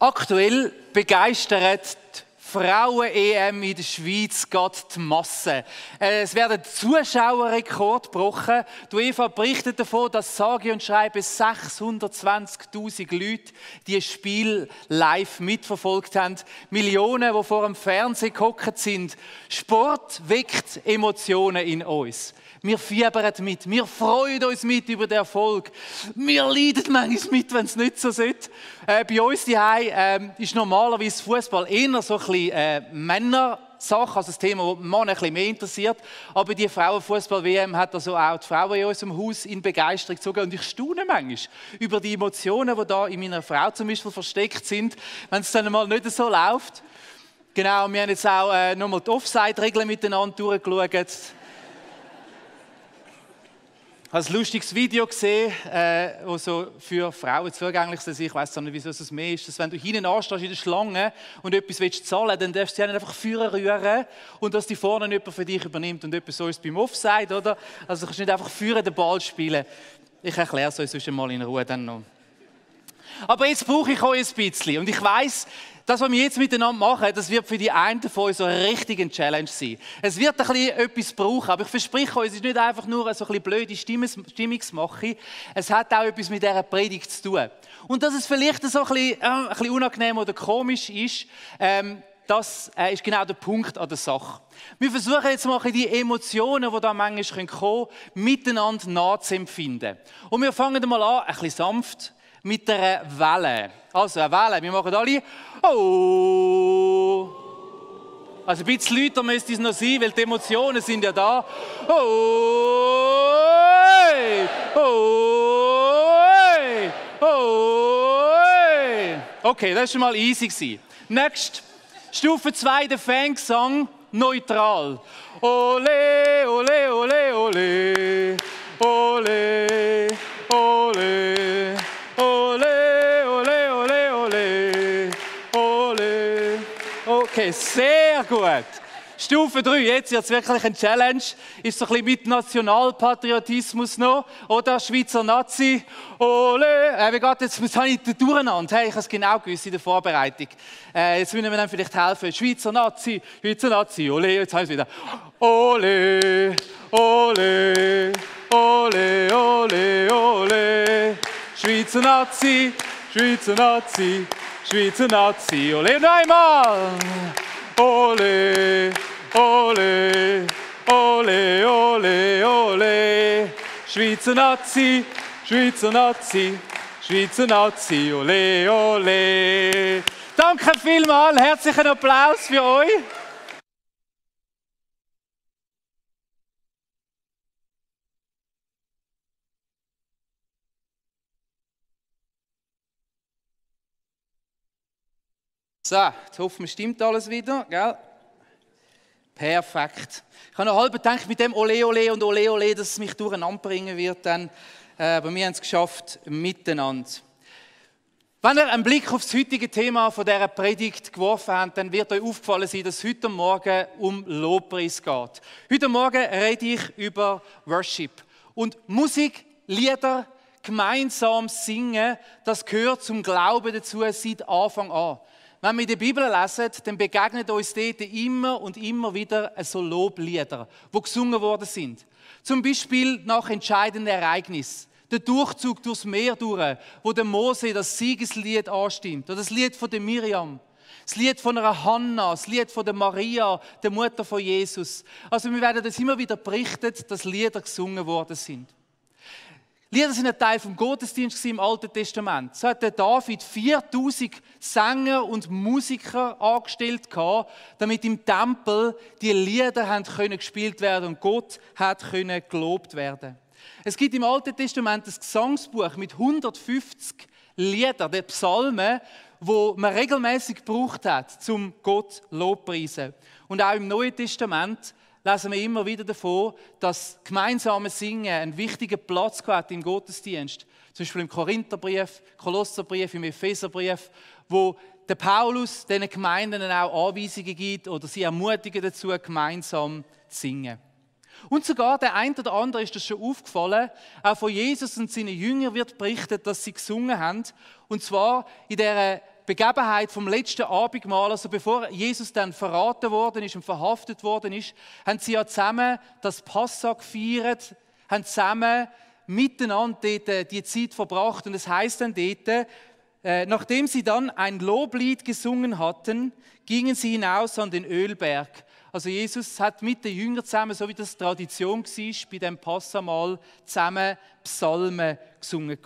Aktuell begeistert die Frauen-EM in der Schweiz gerade die Masse. Es werden Zuschauerrekorde gebrochen. Die UEFA berichtet davon, dass sage und schreibe 620'000 Leute dieses Spiel live mitverfolgt haben. Millionen, die vor dem Fernsehen gehockt sind. Sport weckt Emotionen in uns. Wir fiebern mit, wir freuen uns mit über den Erfolg. Wir leiden manchmal mit, wenn es nicht so ist. Bei uns daheim ist normalerweise Fußball eher so ein bisschen Männersache, also das Thema, das Männer ein bisschen mehr interessiert. Aber die Frauenfußball-WM hat also auch die Frauen in unserem Haus in Begeisterung gezogen. Und ich staune manchmal über die Emotionen, die da in meiner Frau zum Beispiel versteckt sind, wenn es dann mal nicht so läuft. Genau, wir haben jetzt auch nochmal die Offside-Regeln miteinander durchgeschaut. Ich habe ein lustiges Video gesehen, das so für Frauen zugänglich ist. Ich weiss nicht, wieso es mehr ist. Dass wenn du hinten anstehst in der Schlange und etwas zahlen willst, dann darfst du sie einfach vorne rühren und dass die vorne jemand für dich übernimmt. Und etwas so ist beim Offside, oder? Also du kannst nicht einfach vorne den Ball spielen. Ich erkläre es euch sonst mal in Ruhe dann noch. Aber jetzt brauche ich euch ein bisschen. Und ich weiss, das, was wir jetzt miteinander machen, das wird für die einen von uns so eine richtige Challenge sein. Es wird ein bisschen etwas brauchen, aber ich verspreche euch, es ist nicht einfach nur so ein bisschen blöde Stimmungsmache. Es hat auch etwas mit dieser Predigt zu tun. Und dass es vielleicht so ein bisschen unangenehm oder komisch ist, das ist genau der Punkt an der Sache. Wir versuchen jetzt mal die Emotionen, die da manchmal kommen können, miteinander nachzuempfinden. Und wir fangen mal an, ein bisschen sanft, mit einer Welle. Also eine Welle, wir machen alle «Oh». Also ein bisschen lauter müsste es noch sein, weil die Emotionen sind ja da. «Oh». «Oh». «Oh». Okay, das war schon mal easy gewesen. Next, Stufe 2, der Fangesang, neutral. «Ole, ole, ole, ole, ole, ole». Ole, ole, ole, ole, ole. Okay, sehr gut. Stufe 3, jetzt wird es wirklich eine Challenge. Ist so ein bisschen mit Nationalpatriotismus noch. Oder Schweizer Nazi. Ole. Wie geht jetzt? Jetzt habe ich den durcheinander. Hey, ich habe es genau gewusst in der Vorbereitung. Jetzt müssen wir dann vielleicht helfen. Schweizer Nazi, ole. Jetzt habe ich es wieder. Ole, ole, ole, ole, ole. Schweizer Nazi, Schweizer Nazi, Schweizer Nazi. Ole, noch einmal. Ole, ole, ole, ole, ole. Schweizer Nazi, Schweizer Nazi, Schweizer Nazi. Ole, ole. Danke vielmals, herzlichen Applaus für euch. So, jetzt hoffen wir, stimmt alles wieder, gell? Perfekt. Ich habe noch halb gedacht, mit dem Ole, Ole und Ole, Ole, dass es mich durcheinander bringen wird, dann, aber wir haben es geschafft, miteinander. Wenn ihr einen Blick auf das heutige Thema von dieser Predigt geworfen habt, dann wird euch aufgefallen sein, dass es heute Morgen um Lobpreis geht. Heute Morgen rede ich über Worship. Und Musik, Lieder, gemeinsam singen, das gehört zum Glauben dazu seit Anfang an. Wenn wir die Bibel lesen, dann begegnen uns dort immer und immer wieder so Loblieder, die gesungen worden sind. Zum Beispiel nach entscheidenden Ereignissen. Der Durchzug durchs Meer durch, wo der Mose das Siegeslied anstimmt. Oder das Lied von der Miriam. Das Lied von einer Hannah, das Lied von der Maria, der Mutter von Jesus. Also wir werden das immer wieder berichtet, dass Lieder gesungen worden sind. Lieder sind ein Teil vom Gottesdienst im Alten Testament. So hat der David 4000 Sänger und Musiker angestellt, damit im Tempel die Lieder gespielt werden und Gott gelobt werden. Es gibt im Alten Testament ein Gesangsbuch mit 150 Liedern, den Psalmen, wo man regelmäßig gebraucht hat, um Gott Lobpreisen. Und auch im Neuen Testament lesen wir immer wieder davon, dass gemeinsame Singen einen wichtigen Platz hat im Gottesdienst. Zum Beispiel im Korintherbrief, Kolosserbrief, im Epheserbrief, wo der Paulus diesen Gemeinden auch Anweisungen gibt oder sie ermutigen dazu, gemeinsam zu singen. Und sogar der eine oder andere ist das schon aufgefallen, auch von Jesus und seinen Jüngern wird berichtet, dass sie gesungen haben. Und zwar in dieser Begebenheit vom letzten Abendmahl, also bevor Jesus dann verraten worden ist und verhaftet worden ist, haben sie ja zusammen das Passa gefeiert, haben zusammen miteinander dort die Zeit verbracht. Und es heißt dann dort, nachdem sie dann ein Loblied gesungen hatten, gingen sie hinaus an den Ölberg. Also Jesus hat mit den Jüngern zusammen, so wie das Tradition war, bei dem Passamahl zusammen Psalmen gesungen.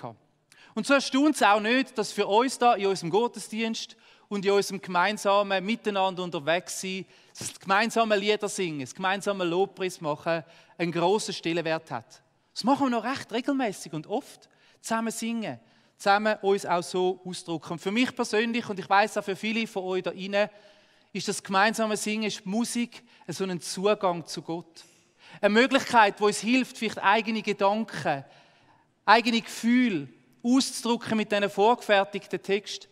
Und so erstaunt es auch nicht, dass für uns da in unserem Gottesdienst und in unserem gemeinsamen Miteinander unterwegs sein, das gemeinsame Lieder singen, das gemeinsame Lobpreis machen, einen grossen Stellenwert hat. Das machen wir noch recht regelmäßig und oft. Zusammen singen, zusammen uns auch so ausdrücken. Und für mich persönlich, und ich weiß auch für viele von euch da drinnen, ist das gemeinsame Singen, ist die Musik so ein Zugang zu Gott. Eine Möglichkeit, die uns hilft, vielleicht eigene Gedanken, eigene Gefühle auszudrücken mit diesen vorgefertigten Texten.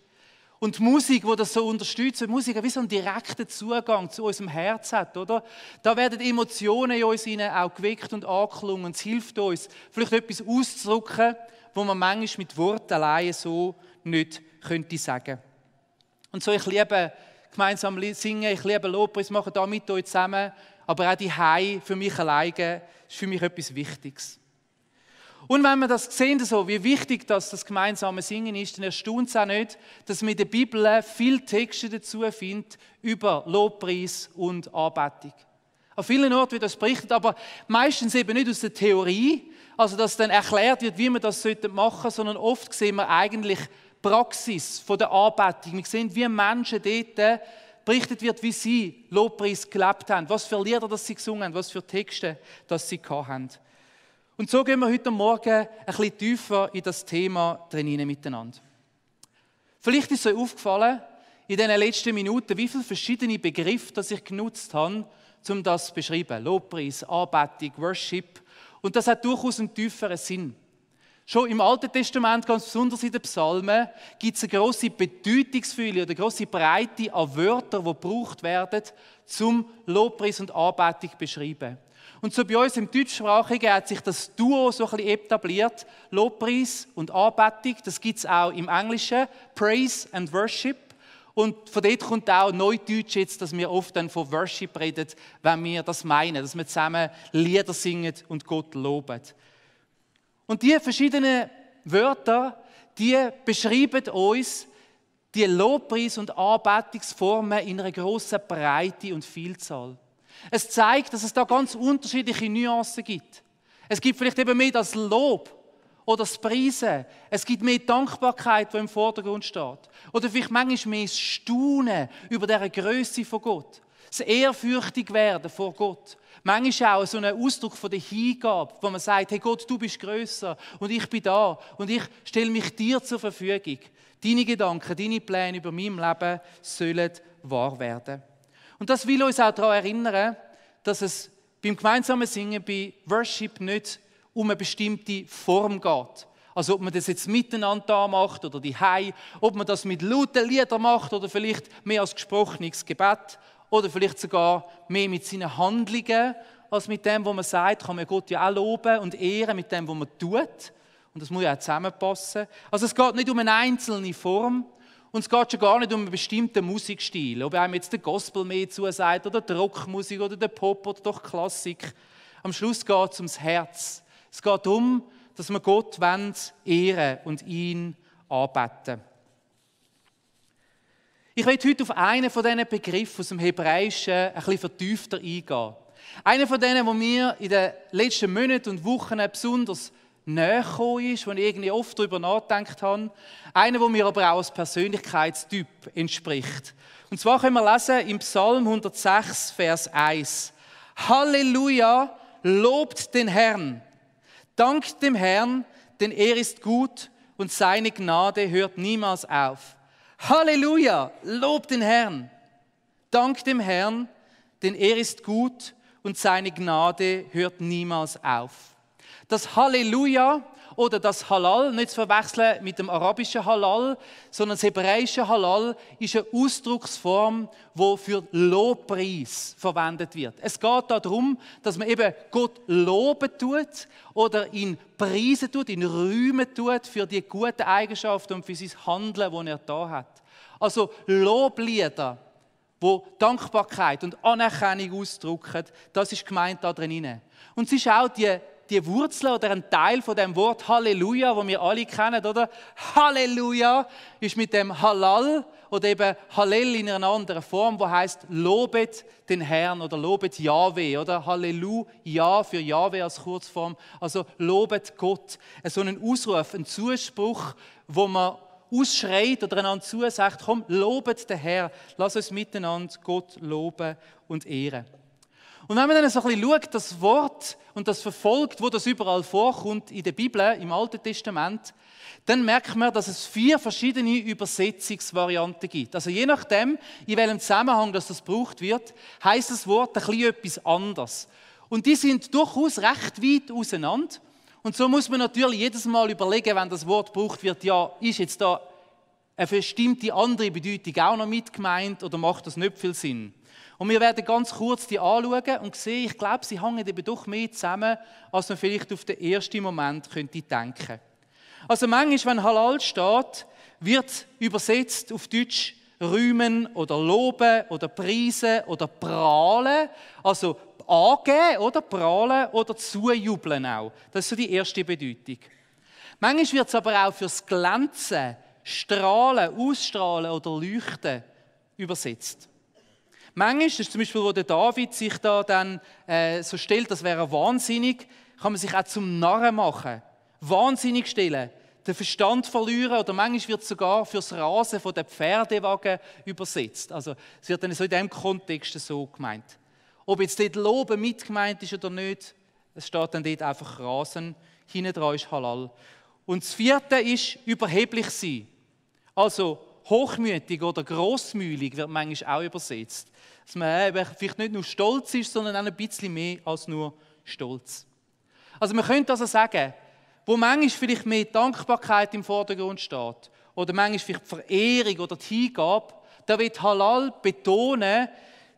Und die Musik, die das so unterstützt, die Musik wie so einen direkten Zugang zu unserem Herz hat, oder? Da werden Emotionen in uns auch geweckt und angeklungen. Und es hilft uns, vielleicht etwas auszudrücken, wo man manchmal mit Worten alleine so nicht könnte sagen. Und so, ich liebe gemeinsam singen, ich liebe Lobpreis machen, da mit euch zusammen, aber auch die Hei für mich alleine ist für mich etwas Wichtiges. Und wenn wir das sehen, so, wie wichtig das gemeinsame Singen ist, dann erstaunt es auch nicht, dass man in der Bibel viele Texte dazu findet über Lobpreis und Anbetung. An vielen Orten wird das berichtet, aber meistens eben nicht aus der Theorie, also dass dann erklärt wird, wie man das machen sollte, sondern oft sehen wir eigentlich Praxis von der Anbetung. Wir sehen, wie Menschen dort berichtet wird, wie sie Lobpreis gelebt haben, was für Lieder das sie gesungen haben, was für Texte das sie hatten. Und so gehen wir heute Morgen ein bisschen tiefer in das Thema drin miteinander. Vielleicht ist es euch aufgefallen, in den letzten Minuten, wie viele verschiedene Begriffe das ich genutzt habe, um das zu beschreiben. Lobpreis, Anbetung, Worship. Und das hat durchaus einen tieferen Sinn. Schon im Alten Testament, ganz besonders in den Psalmen, gibt es eine grosse Bedeutungsfülle oder eine grosse Breite an Wörtern, die gebraucht werden, um Lobpreis und Anbetung zu beschreiben. Und so bei uns im Deutschsprachigen hat sich das Duo so ein bisschen etabliert, Lobpreis und Anbetung. Das gibt es auch im Englischen, Praise and Worship. Und von dort kommt auch Neudeutsch jetzt, dass wir oft dann von Worship reden, wenn wir das meinen, dass wir zusammen Lieder singen und Gott loben. Und diese verschiedenen Wörter, die beschreiben uns die Lobpreis- und Anbetungsformen in einer grossen Breite und Vielzahl. Es zeigt, dass es da ganz unterschiedliche Nuancen gibt. Es gibt vielleicht eben mehr das Lob oder das Preisen. Es gibt mehr Dankbarkeit, die im Vordergrund steht. Oder vielleicht manchmal mehr das Staunen über diese Grösse von Gott. Das ehrfürchtig werden vor Gott. Manchmal auch so ein Ausdruck von der Hingabe, wo man sagt, hey Gott, du bist grösser und ich bin da und ich stelle mich dir zur Verfügung. Deine Gedanken, deine Pläne über mein Leben sollen wahr werden. Und das will uns auch daran erinnern, dass es beim gemeinsamen Singen, bei Worship nicht um eine bestimmte Form geht. Also ob man das jetzt miteinander da macht oder daheim, ob man das mit lauten Liedern macht oder vielleicht mehr als gesprochenes Gebet oder vielleicht sogar mehr mit seinen Handlungen als mit dem, was man sagt, kann man Gott ja auch loben und ehren mit dem, was man tut. Und das muss ja auch zusammenpassen. Also es geht nicht um eine einzelne Form, und es geht schon gar nicht um einen bestimmten Musikstil, ob einem jetzt der Gospel mehr zusagt oder die Rockmusik oder der Pop oder doch Klassik. Am Schluss geht es ums Herz. Es geht darum, dass wir Gott ehren und ihn anbeten. Ich möchte heute auf einen von diesen Begriffen aus dem Hebräischen ein bisschen vertiefter eingehen. Einer von denen, der mir in den letzten Monaten und Wochen besonders näher gekommen ist, wo ich irgendwie oft darüber nachgedacht habe. Einer, der mir aber auch als Persönlichkeitstyp entspricht. Und zwar können wir lesen im Psalm 106, Vers 1. Halleluja, lobt den Herrn. Dankt dem Herrn, denn er ist gut und seine Gnade hört niemals auf. Halleluja, lobt den Herrn. Dankt dem Herrn, denn er ist gut und seine Gnade hört niemals auf. Das Halleluja Oder das Halal, nicht zu verwechseln mit dem arabischen Halal, sondern das hebräische Halal ist eine Ausdrucksform, die für Lobpreis verwendet wird. Es geht darum, dass man eben Gott loben tut oder ihn preisen tut, ihn rühmen tut für die guten Eigenschaften und für sein Handeln, das er da hat. Also Loblieder, wo Dankbarkeit und Anerkennung ausdrücken, das ist gemeint da drin. Und es ist auch die Wurzel oder ein Teil von dem Wort Halleluja, das wir alle kennen, oder? Halleluja ist mit dem Halal oder eben Hallel in einer anderen Form, wo heißt lobet den Herrn oder lobet Jahwe, oder? Halleluja für Jahwe als Kurzform, also lobet Gott. So ein Ausruf, ein Zuspruch, wo man ausschreit oder einander zusagt, komm, lobet den Herrn, lass uns miteinander Gott loben und ehren. Und wenn man dann so ein bisschen schaut, das Wort und das verfolgt, wo das überall vorkommt in der Bibel, im Alten Testament, dann merkt man, dass es 4 verschiedene Übersetzungsvarianten gibt. Also je nachdem, in welchem Zusammenhang das gebraucht wird, heisst das Wort ein bisschen etwas anderes. Und die sind durchaus recht weit auseinander. Und so muss man natürlich jedes Mal überlegen, wenn das Wort gebraucht wird, ja, ist jetzt da eine bestimmte andere Bedeutung auch noch mit gemeint oder macht das nicht viel Sinn? Und wir werden ganz kurz die anschauen und sehen, ich glaube, sie hängen eben doch mehr zusammen, als man vielleicht auf den ersten Moment könnte denken. Also manchmal, wenn Halal steht, wird übersetzt auf Deutsch rühmen oder loben oder preisen oder prahlen, also angeben oder prahlen oder zujubeln auch. Das ist so die erste Bedeutung. Manchmal wird es aber auch fürs Glänzen, Strahlen, Ausstrahlen oder Leuchten übersetzt. Manchmal, das ist zum Beispiel, wo der David sich da dann so stellt, das wäre wahnsinnig, kann man sich auch zum Narren machen. Wahnsinnig stellen, den Verstand verlieren oder manchmal wird es sogar fürs Rasen von den Pferdewagen übersetzt. Also es wird dann so in diesem Kontext so gemeint. Ob jetzt dort Loben mit gemeint ist oder nicht, es steht dann dort einfach Rasen, hinten dran ist Halal. Und das 4. ist überheblich sein. Also hochmütig oder grossmühlig wird manchmal auch übersetzt. Dass man vielleicht nicht nur stolz ist, sondern auch ein bisschen mehr als nur stolz. Also man könnte also sagen, wo manchmal vielleicht mehr Dankbarkeit im Vordergrund steht oder manchmal vielleicht die Verehrung oder die Hingabe, da wird Halal betonen,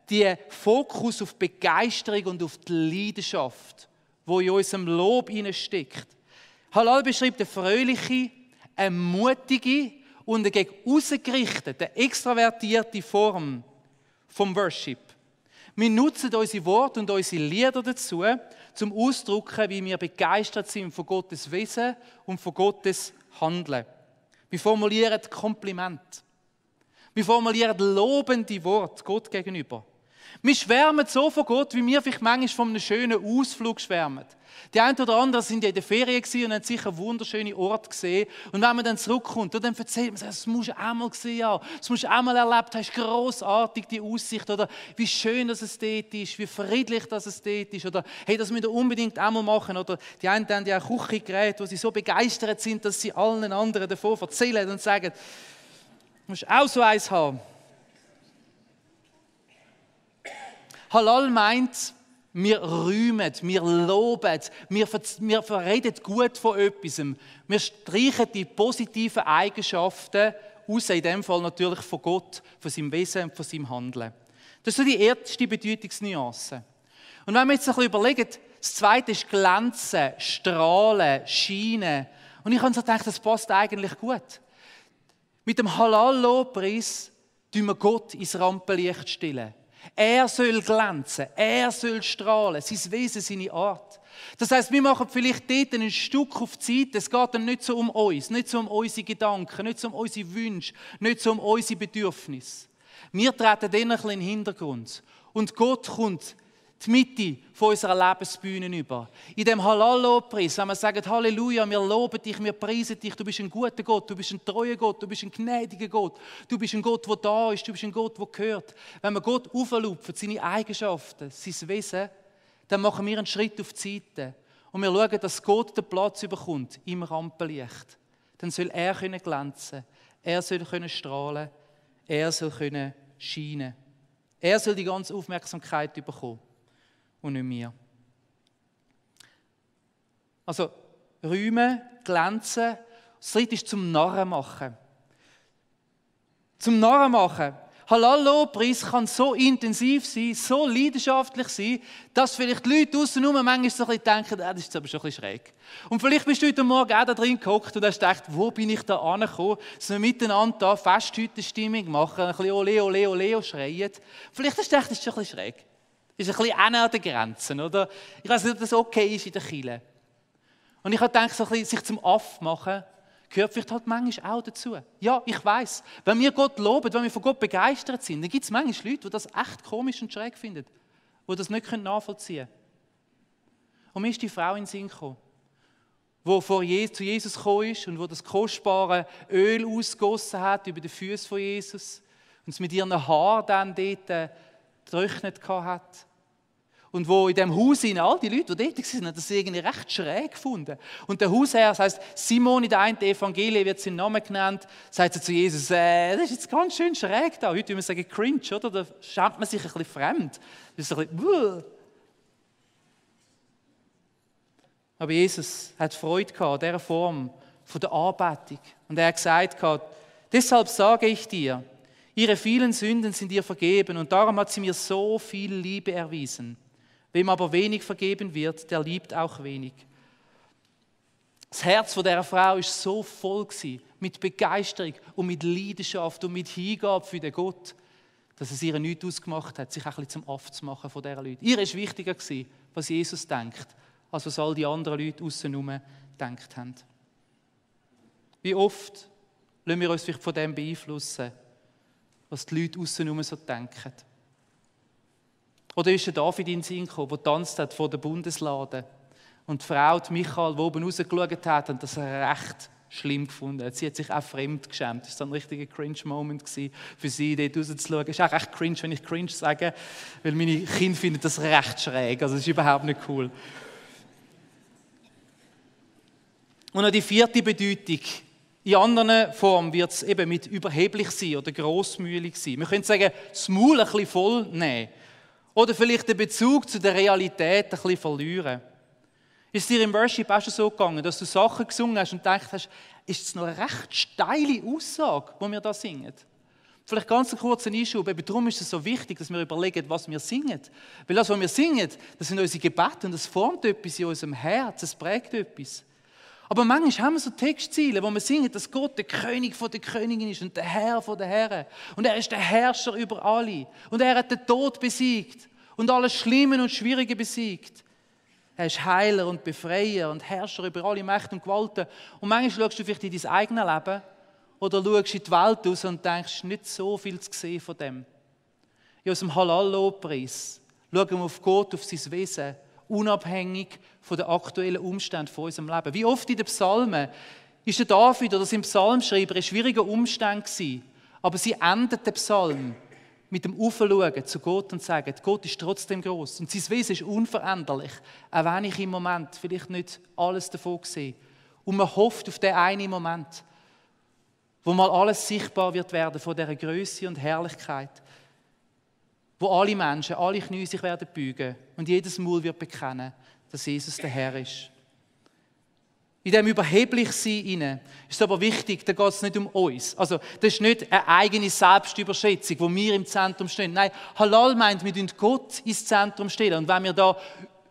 die Fokus auf Begeisterung und auf die Leidenschaft, wo in unserem Lob steckt. Halal beschreibt eine fröhliche, eine mutige und eine gegen aussen gerichtete, extravertierte Form vom Worship. Wir nutzen unsere Worte und unsere Lieder dazu, zum Ausdrücken, wie wir begeistert sind von Gottes Wesen und von Gottes Handeln. Wir formulieren Kompliment. Wir formulieren lobende Worte Gott gegenüber. Wir schwärmen so von Gott, wie wir vielleicht manchmal von einem schönen Ausflug schwärmen. Die einen oder anderen sind ja in der Ferien und haben sicher wunderschöne Orte gesehen. Und wenn man dann zurückkommt, dann erzählt man sich, das musst du auch mal gesehen haben, das musst du auch mal erlebt haben, es ist grossartig, die Aussicht, oder wie schön dass es dort ist, wie friedlich dass es dort ist, oder hey, das müsst ihr unbedingt auch mal machen. Oder die einen haben ja auch Küchengeräte, wo sie so begeistert sind, dass sie allen anderen davon erzählen und sagen, du musst auch so eins haben. Halal meint, wir rühmen, wir loben, wir verreden gut von etwas. Wir streichen die positiven Eigenschaften aus, in dem Fall natürlich von Gott, von seinem Wesen und von seinem Handeln. Das ist so die erste Bedeutungsnuance. Und wenn wir jetzt ein bisschen überlegen, das zweite ist glänzen, strahlen, scheinen. Und ich habe so gedacht, das passt eigentlich gut. Mit dem Halal-Lobpreis tun wir Gott ins Rampenlicht stellen. Er soll glänzen, er soll strahlen, sein Wesen, seine Art. Das heisst, wir machen vielleicht dort ein Stück auf die Seite. Es geht dann nicht so um uns, nicht so um unsere Gedanken, nicht so um unsere Wünsche, nicht so um unsere Bedürfnisse. Wir treten dann ein bisschen in den Hintergrund. Und Gott kommt die Mitte von unserer Lebensbühne über. In dem Halal-Lobpreis, wenn wir sagen, Halleluja, wir loben dich, wir preisen dich, du bist ein guter Gott, du bist ein treuer Gott, du bist ein gnädiger Gott, du bist ein Gott, der da ist, du bist ein Gott, der gehört. Wenn wir Gott auflupfen, seine Eigenschaften, sein Wesen, dann machen wir einen Schritt auf die Seite. Und wir schauen, dass Gott den Platz bekommt im Rampenlicht. Dann soll er glänzen, er soll strahlen, er soll scheinen. Er soll die ganze Aufmerksamkeit bekommen. Und nicht mir. Also, rühmen, glänzen. Das dritte ist zum Narren machen. Zum Narren machen. Halal-Lobpreis kann so intensiv sein, so leidenschaftlich sein, dass vielleicht die Leute draussen herum manchmal so ein bisschen denken, das ist aber schon ein bisschen schräg. Und vielleicht bist du heute Morgen auch da drin gehockt und hast gedacht, wo bin ich da angekommen, dass wir miteinander da Festhüttenstimmung machen, ein bisschen Ole, Ole, Ole schreien. Vielleicht hast du gedacht, das ist schon ein bisschen schräg. Das ist ein bisschen an den Grenzen, oder? Ich weiß nicht, ob das okay ist in der Kirche. Und ich habe gedacht, so ein bisschen sich zum Aff machen, gehört vielleicht halt manchmal auch dazu. Ja, ich weiss, wenn wir Gott loben, wenn wir von Gott begeistert sind, dann gibt es manchmal Leute, die das echt komisch und schräg finden, die das nicht nachvollziehen können. Und mir ist die Frau in den Sinn gekommen, die zu Jesus gekommen ist und die das kostbare Öl ausgegossen hat über die Füße von Jesus und es mit ihren Haaren dann dort getrocknet hat. Und wo in diesem Haus all die Leute, die dort waren, haben das irgendwie recht schräg gefunden. Und der Hausherr, das heisst Simon in der einen Evangelie wird sein Name genannt, sagt zu Jesus, das ist jetzt ganz schön schräg da. Heute würde man sagen cringe, oder? Da schämt man sich ein bisschen fremd. Das ist ein bisschen, aber Jesus hat Freude gehabt an dieser Form von der Anbetung. Und er hat gesagt, deshalb sage ich dir, ihre vielen Sünden sind ihr vergeben und darum hat sie mir so viel Liebe erwiesen. Wem aber wenig vergeben wird, der liebt auch wenig. Das Herz von dieser Frau war so voll mit Begeisterung und mit Leidenschaft und mit Hingabe für den Gott, dass es ihr nichts ausgemacht hat, sich ein bisschen zum Aff zu machen von diesen Leuten. Ihr war wichtiger, was Jesus denkt, als was all die anderen Leute aussen herum gedacht haben. Wie oft lassen wir uns vielleicht von dem beeinflussen, was die Leute aussen herum so denken. Oder ist der David in den Sinn gekommen, der tanzt hat vor der Bundeslade und die Frau, die Michael, die oben rausgeschaut hat, und das recht schlimm gefunden. Sie hat sich auch fremd geschämt. Das war ein richtiger Cringe-Moment für sie, dort rauszuschauen. Es ist auch recht cringe, wenn ich cringe sage, weil meine Kinder finden das recht schräg. Also das ist überhaupt nicht cool. Und noch die vierte Bedeutung. In anderen Formen wird es eben mit überheblich sein oder grossmühlig sein. Wir können sagen, das Maul ein bisschen voll nehmen. Oder vielleicht den Bezug zu der Realität ein bisschen verlieren. Ist es dir im Worship auch schon so gegangen, dass du Sachen gesungen hast und gedacht hast, ist es noch eine recht steile Aussage, die wir da singen? Vielleicht ganz einen kurzen Einschub. Eben darum ist es so wichtig, dass wir überlegen, was wir singen. Weil das, was wir singen, das sind unsere Gebete und das formt etwas in unserem Herz, es prägt etwas. Aber manchmal haben wir so Textziele, wo wir singen, dass Gott der König von der Königin ist und der Herr von der Herren. Und er ist der Herrscher über alle. Und er hat den Tod besiegt und alles Schlimme und Schwierige besiegt. Er ist Heiler und Befreier und Herrscher über alle Mächte und Gewalten. Und manchmal schaust du vielleicht in dein eigenes Leben oder schaust in die Welt raus und denkst, nicht so viel zu sehen von dem. In unserem Halal-Lobpreis schauen wir auf Gott, auf sein Wesen, unabhängig von den aktuellen Umständen von unserem Leben. Wie oft in den Psalmen ist der David oder sein Psalmschreiber ein schwieriger Umstand gewesen, aber sie endet den Psalm mit dem Aufschauen zu Gott und sagen, Gott ist trotzdem groß und sein Wesen ist unveränderlich, auch wenn ich im Moment vielleicht nicht alles davon sehe. Und man hofft auf den einen Moment, wo mal alles sichtbar wird werden von dieser Größe und Herrlichkeit, wo alle Menschen, alle Knie sich werden beugen und jedes Maul wird bekennen, dass Jesus der Herr ist. In diesem Überheblichsein ist es aber wichtig, da geht es nicht um uns. Also das ist nicht eine eigene Selbstüberschätzung, wo wir im Zentrum stehen. Nein, Halal meint, wir stellen Gott ins Zentrum stellen. Und wenn wir da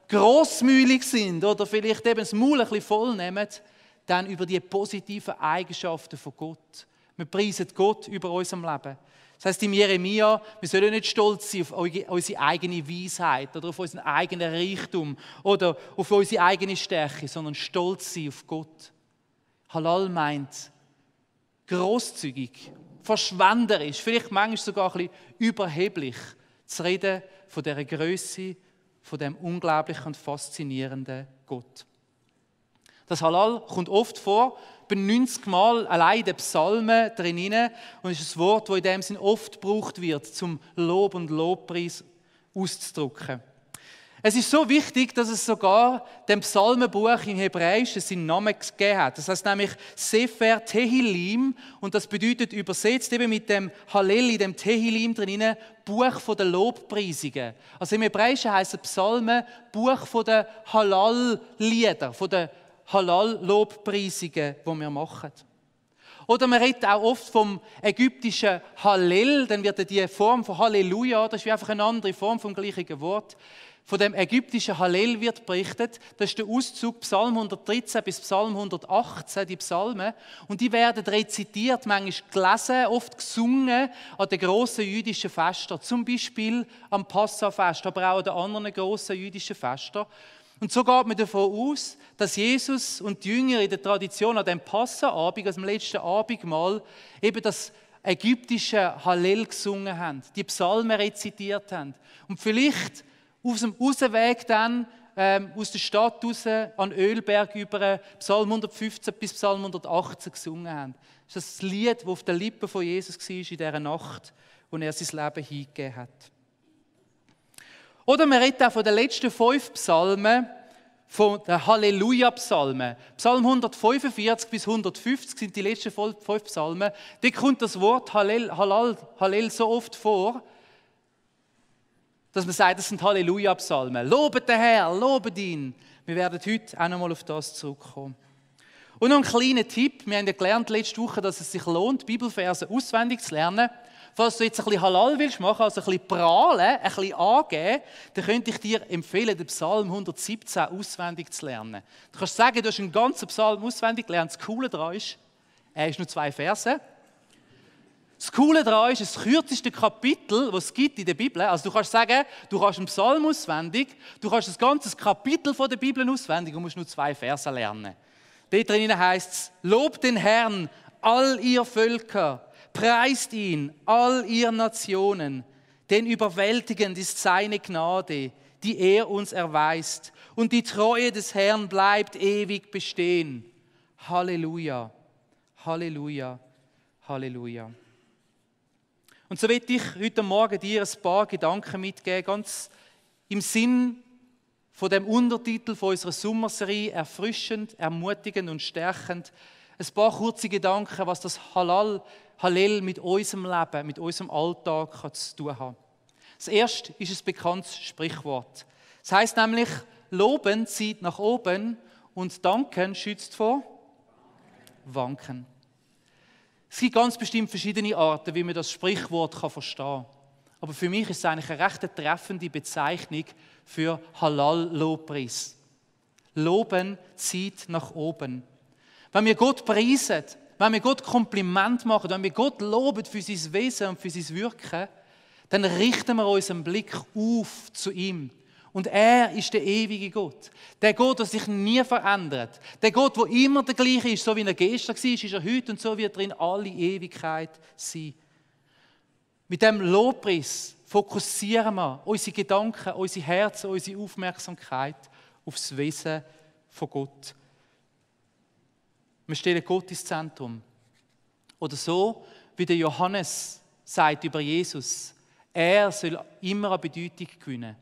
grossmühlig sind oder vielleicht eben das Maul ein bisschen voll nehmen, dann über die positiven Eigenschaften von Gott. Wir preisen Gott über unserem Leben. Das heisst im Jeremia, wir sollen nicht stolz sein auf unsere eigene Weisheit oder auf unseren eigenen Reichtum oder auf unsere eigene Stärke, sondern stolz sein auf Gott. Halal meint grosszügig, verschwenderisch, vielleicht manchmal sogar ein bisschen überheblich zu reden von dieser Größe, von dem unglaublichen und faszinierenden Gott. Das Halal kommt oft vor, bei 90 Mal allein in den Psalmen drin und ist ein Wort, das in dem Sinn oft gebraucht wird, zum Lob und Lobpreis auszudrücken. Es ist so wichtig, dass es sogar dem Psalmenbuch im Hebräischen seinen Namen gegeben hat. Das heißt nämlich Sefer Tehillim und das bedeutet übersetzt eben mit dem Hallel in dem Tehillim drin Buch von der Lobpreisungen. Also im Hebräischen heisst Psalmen Buch von der Halal-Lieder, von der Halal-Lobpreisungen, die wir machen. Oder man redet auch oft vom ägyptischen Hallel, dann wird die Form von Halleluja, das ist wie einfach eine andere Form vom gleichen Wort. Von dem ägyptischen Hallel wird berichtet, das ist der Auszug Psalm 113 bis Psalm 118, die Psalmen. Und die werden rezitiert, manchmal gelesen, oft gesungen an den grossen jüdischen Festen, zum Beispiel am Passafest, aber auch an den anderen grossen jüdischen Festen. Und so geht man davon aus, dass Jesus und die Jünger in der Tradition an dem Passaabend, also am letzten Abendmahl, eben das ägyptische Hallel gesungen haben, die Psalmen rezitiert haben. Und vielleicht auf dem Rausweg dann aus der Stadt raus an den Ölberg über Psalm 115 bis Psalm 118 gesungen haben. Das ist das Lied, das auf den Lippen von Jesus war in dieser Nacht, wo er sein Leben hingegeben hat. Oder man redet auch von den letzten 5 Psalmen, von den Halleluja-Psalmen. Psalm 145 bis 150 sind die letzten 5 Psalmen. Da kommt das Wort Hallel so oft vor, dass man sagt, das sind Halleluja-Psalmen. Lobet den Herrn, lobet ihn. Wir werden heute auch nochmal auf das zurückkommen. Und noch ein kleiner Tipp. Wir haben ja gelernt letzte Woche, dass es sich lohnt, Bibelverse auswendig zu lernen. Falls du jetzt ein bisschen Halal willst machen, also ein bisschen prahlen, ein bisschen angeben, dann könnte ich dir empfehlen, den Psalm 117 auswendig zu lernen. Du kannst sagen, du hast einen ganzen Psalm auswendig gelernt. Das Coole daran ist, er ist nur 2 Verse. Das Coole daran ist, das kürzeste Kapitel, das es gibt in der Bibel. Also du kannst sagen, du kannst einen Psalm auswendig, du kannst das ganze Kapitel von der Bibel auswendig und musst nur 2 Verse lernen. Dort drinnen heißt es, lobt den Herrn, all ihr Völker, preist ihn, all ihr Nationen, denn überwältigend ist seine Gnade, die er uns erweist. Und die Treue des Herrn bleibt ewig bestehen. Halleluja, Halleluja, Halleluja. Und so will ich heute Morgen dir ein paar Gedanken mitgeben, ganz im Sinn von dem Untertitel von unserer Sommerserie, erfrischend, ermutigend und stärkend. Ein paar kurze Gedanken, was das Hallel mit unserem Leben, mit unserem Alltag zu tun hat. Das erste ist ein bekanntes Sprichwort. Das heisst nämlich, Loben zieht nach oben und Danken schützt vor Wanken. Es gibt ganz bestimmt verschiedene Arten, wie man das Sprichwort verstehen kann. Aber für mich ist es eigentlich eine recht treffende Bezeichnung für Halal-Lobpreis. Loben zieht nach oben. Wenn wir Gott preisen, wenn wir Gott Kompliment machen, wenn wir Gott loben für sein Wesen und für sein Wirken, dann richten wir unseren Blick auf zu ihm. Und er ist der ewige Gott. Der Gott, der sich nie verändert. Der Gott, der immer der gleiche ist, so wie er gestern war, ist er heute und so wird er in alle Ewigkeit sein. Mit dem Lobpreis fokussieren wir unsere Gedanken, unsere Herzen, unsere Aufmerksamkeit auf das Wesen von Gott. Wir stellen Gott ins Zentrum. Oder so, wie der Johannes sagt über Jesus, er soll immer an Bedeutung gewinnen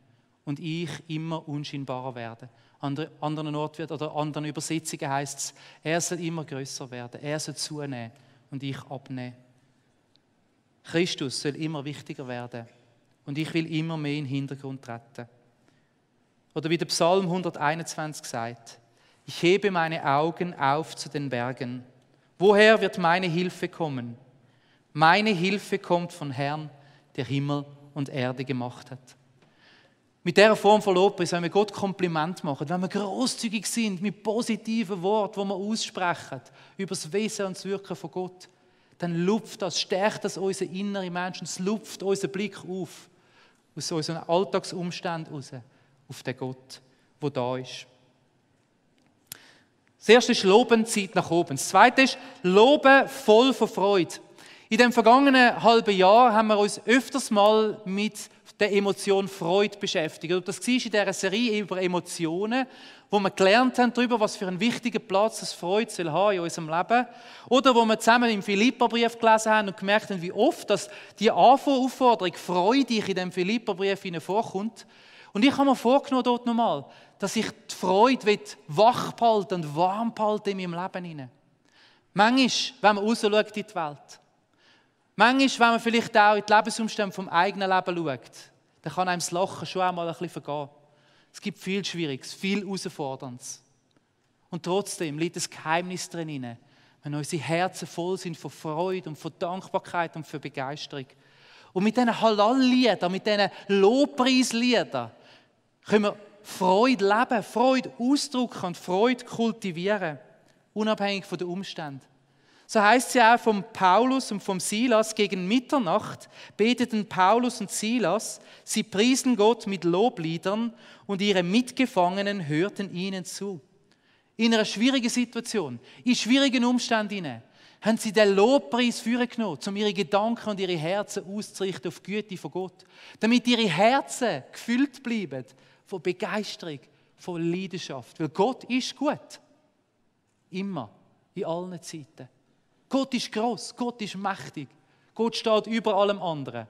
und ich immer unscheinbarer werden. An anderen Orten wird, oder anderen Übersetzungen heißt es, er soll immer größer werden, er soll zunehmen und ich abnehmen. Christus soll immer wichtiger werden und ich will immer mehr in den Hintergrund treten. Oder wie der Psalm 121 sagt, ich hebe meine Augen auf zu den Bergen. Woher wird meine Hilfe kommen? Meine Hilfe kommt von Herrn, der Himmel und Erde gemacht hat. Mit dieser Form von Lobpreis, wenn wir Gott Kompliment machen, wenn wir grosszügig sind mit positiven Worten, die wir aussprechen über das Wesen und das Wirken von Gott, dann lupft das, stärkt das unsere innere Menschen, es lupft unseren Blick auf, aus unseren Alltagsumständen raus, auf den Gott, der da ist. Das erste ist Loben zieht nach oben. Das zweite ist Loben voll von Freude. In dem vergangenen halben Jahr haben wir uns öfters mal mit der Emotion Freude beschäftigt. Und das war in dieser Serie über Emotionen, wo wir gelernt haben darüber, was für einen wichtigen Platz das Freude soll haben in unserem Leben. Oder wo wir zusammen im Philipperbrief gelesen haben und gemerkt haben, wie oft dass die Aufforderung Freude in dem Philipperbrief vorkommt. Und ich habe mir vorgenommen dort nochmal, dass ich die Freude wach behalten und warm behalten in meinem Leben hinein. Manchmal, wenn man rausschaut in die Welt, manchmal, wenn man vielleicht auch in die Lebensumstände vom eigenen Leben schaut, dann kann einem das Lachen schon einmal ein bisschen vergehen. Es gibt viel Schwieriges, viel Herausforderndes. Und trotzdem liegt das Geheimnis drin, wenn unsere Herzen voll sind von Freude und von Dankbarkeit und von Begeisterung. Und mit diesen Halal-Liedern, mit diesen Lobpreisliedern können wir Freude leben, Freude ausdrücken und Freude kultivieren, unabhängig von den Umständen. So heißt es ja auch von Paulus und vom Silas, gegen Mitternacht beteten Paulus und Silas, sie priesen Gott mit Lobliedern und ihre Mitgefangenen hörten ihnen zu. In einer schwierigen Situation, in schwierigen Umständen haben sie den Lobpreis vorgenommen, um ihre Gedanken und ihre Herzen auszurichten auf die Güte von Gott, damit ihre Herzen gefüllt bleiben von Begeisterung, von Leidenschaft. Weil Gott ist gut. Immer, in allen Zeiten. Gott ist gross, Gott ist mächtig. Gott steht über allem anderen.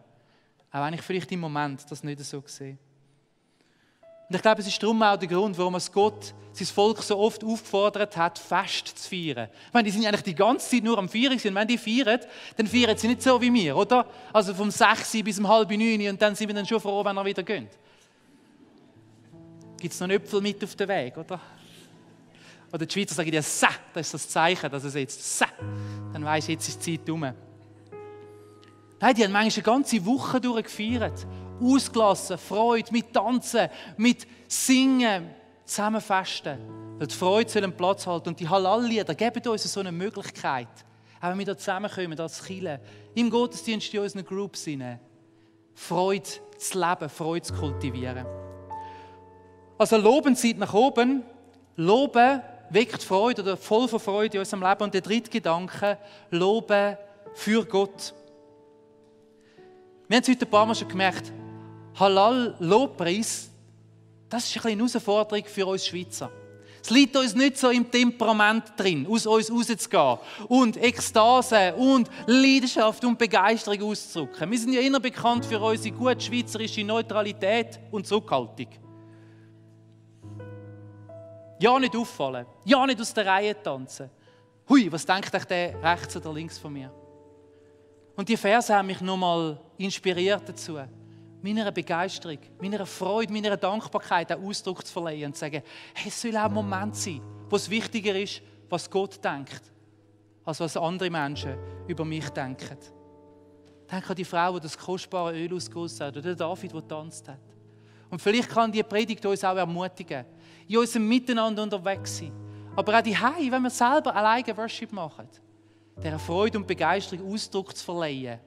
Auch wenn ich vielleicht im Moment das nicht so sehe. Und ich glaube, es ist darum auch der Grund, warum es Gott sein Volk so oft aufgefordert hat, Fest zu feiern. Ich meine, die sind ja eigentlich die ganze Zeit nur am Feiern. Und wenn die feiern, dann feiern sie nicht so wie wir, oder? Also vom 6 bis um 8:30 und dann sind wir dann schon froh, wenn er wieder geht. Gibt es noch einen Äpfel mit auf den Weg, oder? Oder die Schweizer sagen ja «Sa», das ist das Zeichen, dass es jetzt «Sa», dann weisst du, jetzt ist die Zeit rum. Nein, die haben manchmal eine ganze Woche durchgefeiert. Ausgelassen, Freude, mit Tanzen, mit Singen, zusammen festen. Weil die Freude soll einen Platz halten. Und die Halal-Lieder geben uns so eine Möglichkeit, auch wenn wir da zusammenkommen, als Kirche, im Gottesdienst in unseren Groups hinein, Freude zu leben, Freude zu kultivieren. Also loben zieht nach oben, loben weckt Freude oder voll von Freude in unserem Leben. Und der dritte Gedanke, loben für Gott. Wir haben es heute ein paar Mal schon gemerkt, Halal-Lobpreis, das ist eine Herausforderung für uns Schweizer. Es liegt uns nicht so im Temperament drin, aus uns rauszugehen und Ekstase und Leidenschaft und Begeisterung auszudrücken. Wir sind ja immer bekannt für unsere gut schweizerische Neutralität und Zurückhaltung. Ja, nicht auffallen, ja, nicht aus der Reihe tanzen. Hui, was denkt euch der rechts oder links von mir? Und die Verse haben mich nochmal inspiriert dazu, meiner Begeisterung, meiner Freude, meiner Dankbarkeit auch Ausdruck zu verleihen und zu sagen, hey, es soll auch ein Moment sein, wo es wichtiger ist, was Gott denkt, als was andere Menschen über mich denken. Denk an die Frau, die das kostbare Öl ausgegossen hat, oder der David, der getanzt hat. Und vielleicht kann diese Predigt uns auch ermutigen, in unserem Miteinander unterwegs sein. Aber auch daheim, wenn wir selber alleine Worship machen, dieser Freude und Begeisterung Ausdruck zu verleihen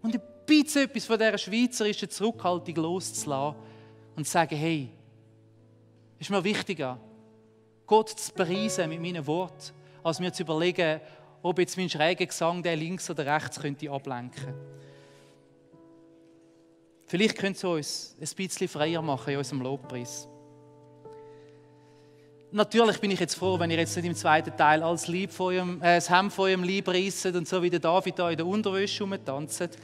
und ein bisschen etwas von dieser schweizerischen Zurückhaltung loszulassen und zu sagen, hey, ist mir wichtiger, Gott zu preisen mit meinen Worten, als mir zu überlegen, ob jetzt mein schräger Gesang der links oder rechts könnte ablenken. Vielleicht könnt ihr uns ein bisschen freier machen in unserem Lobpreis. Natürlich bin ich jetzt froh, wenn ihr jetzt nicht im zweiten Teil als Lieb von das Hemd von eurem Lieb reisset und so wie der David da in der Unterwäsche rumtanzt.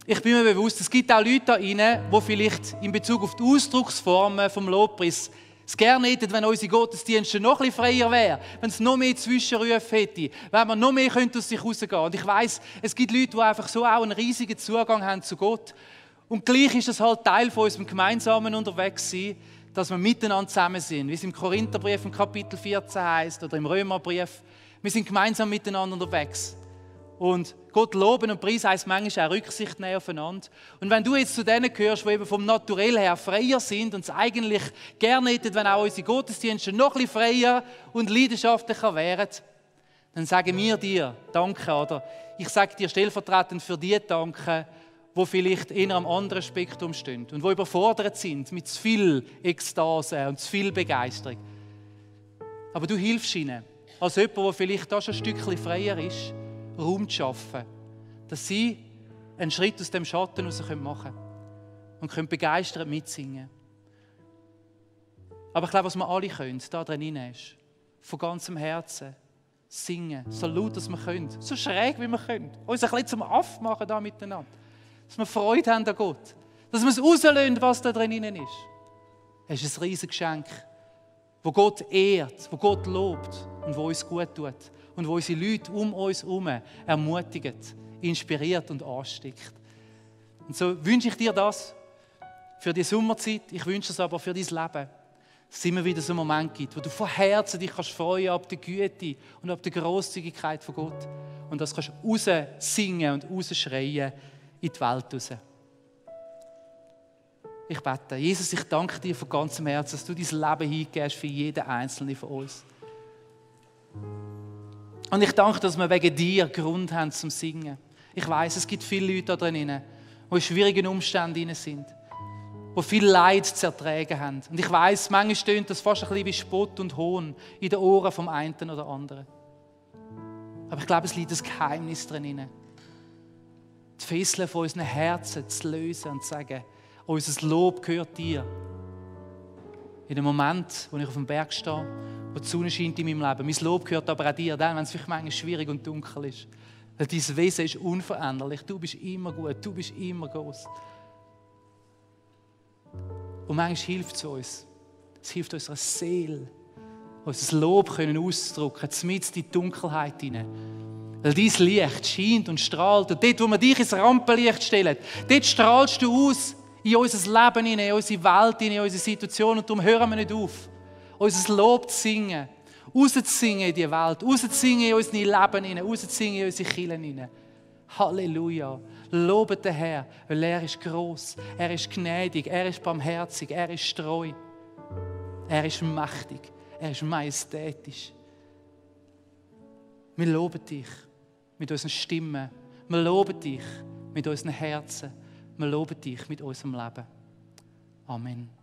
Ich bin mir bewusst, es gibt auch Leute da rein, die vielleicht in Bezug auf die Ausdrucksformen vom Lobpreis es gerne hätten, wenn unsere Gottesdienste noch ein bisschen freier wären, wenn es noch mehr Zwischenrufe hätte, wenn man noch mehr aus sich rausgehen könnte. Und ich weiss, es gibt Leute, die einfach so auch einen riesigen Zugang haben zu Gott. Und gleich ist es halt Teil von unserem gemeinsamen Unterwegssein, dass wir miteinander zusammen sind, wie es im Korintherbrief im Kapitel 14 heißt oder im Römerbrief. Wir sind gemeinsam miteinander unterwegs. Und Gott loben und preisen heisst manchmal auch Rücksicht nehmen aufeinander. Und wenn du jetzt zu denen gehörst, die eben vom Naturell her freier sind und es eigentlich gerne hätten, wenn auch unsere Gottesdienste noch ein bisschen freier und leidenschaftlicher wären, dann sagen wir dir Danke. Oder ich sage dir stellvertretend für die Danke, die vielleicht in einem anderen Spektrum stehen und die überfordert sind mit zu viel Ekstase und zu viel Begeisterung. Aber du hilfst ihnen, als jemand, der vielleicht auch schon ein Stückchen freier ist, Raum zu schaffen, dass sie einen Schritt aus dem Schatten heraus machen können und können begeistert mitsingen. Aber ich glaube, was wir alle können, da drin ist, von ganzem Herzen singen, so laut, dass wir können, so schräg, wie wir können, uns ein bisschen zum Aff machen da miteinander. Dass wir Freude haben an Gott. Dass wir es rauslösen, was da drin ist. Es ist ein riesiges Geschenk, das Gott ehrt, das Gott lobt und das uns gut tut. Und wo unsere Leute um uns herum ermutigt, inspiriert und ansteckt. Und so wünsche ich dir das für die Sommerzeit. Ich wünsche es aber für dein Leben. dass es immer wieder so einen Moment gibt, wo du von Herzen dich kannst freuen ab der Güte und ab der Grosszügigkeit von Gott. Und das kannst du raussingen und rausschreien in die Welt raus. Ich bete, Jesus, ich danke dir von ganzem Herzen, dass du dein Leben hingibst für jeden Einzelnen von uns. Und ich danke, dass wir wegen dir Grund haben zum Singen. Ich weiß, es gibt viele Leute da drinnen, die in schwierigen Umständen sind, die viel Leid zu ertragen haben. Und ich weiß, manchmal stöhnt das fast ein bisschen wie Spott und Hohn in den Ohren vom einen oder anderen. Aber ich glaube, es liegt ein Geheimnis drin. Die Fesseln von unseren Herzen zu lösen und zu sagen, unser Lob gehört dir. In dem Moment, wo ich auf dem Berg stehe, wo die Sonne scheint in meinem Leben. Mein Lob gehört aber auch dir, dann, wenn es vielleicht manchmal schwierig und dunkel ist. Weil dein Wesen ist unveränderlich. Du bist immer gut, du bist immer groß. Und manchmal hilft es uns. Es hilft unserer Seele, unser Lob können auszudrücken, mitten in die Dunkelheit hinein. Weil dein Licht scheint und strahlt. Und dort, wo wir dich ins Rampenlicht stellen, dort strahlst du aus in unser Leben hinein, in unsere Welt hinein, in unsere Situation. Und darum hören wir nicht auf, unser Lob zu singen, rauszusingen in die Welt, rauszusingen in unser Leben hinein, rauszusingen in unsere Kirchen hinein. Halleluja. Lobet den Herr, weil er ist gross, er ist gnädig, er ist barmherzig, er ist treu, er ist mächtig, er ist majestätisch. Wir loben dich mit unseren Stimmen, wir loben dich mit unseren Herzen, wir loben dich mit unserem Leben. Amen.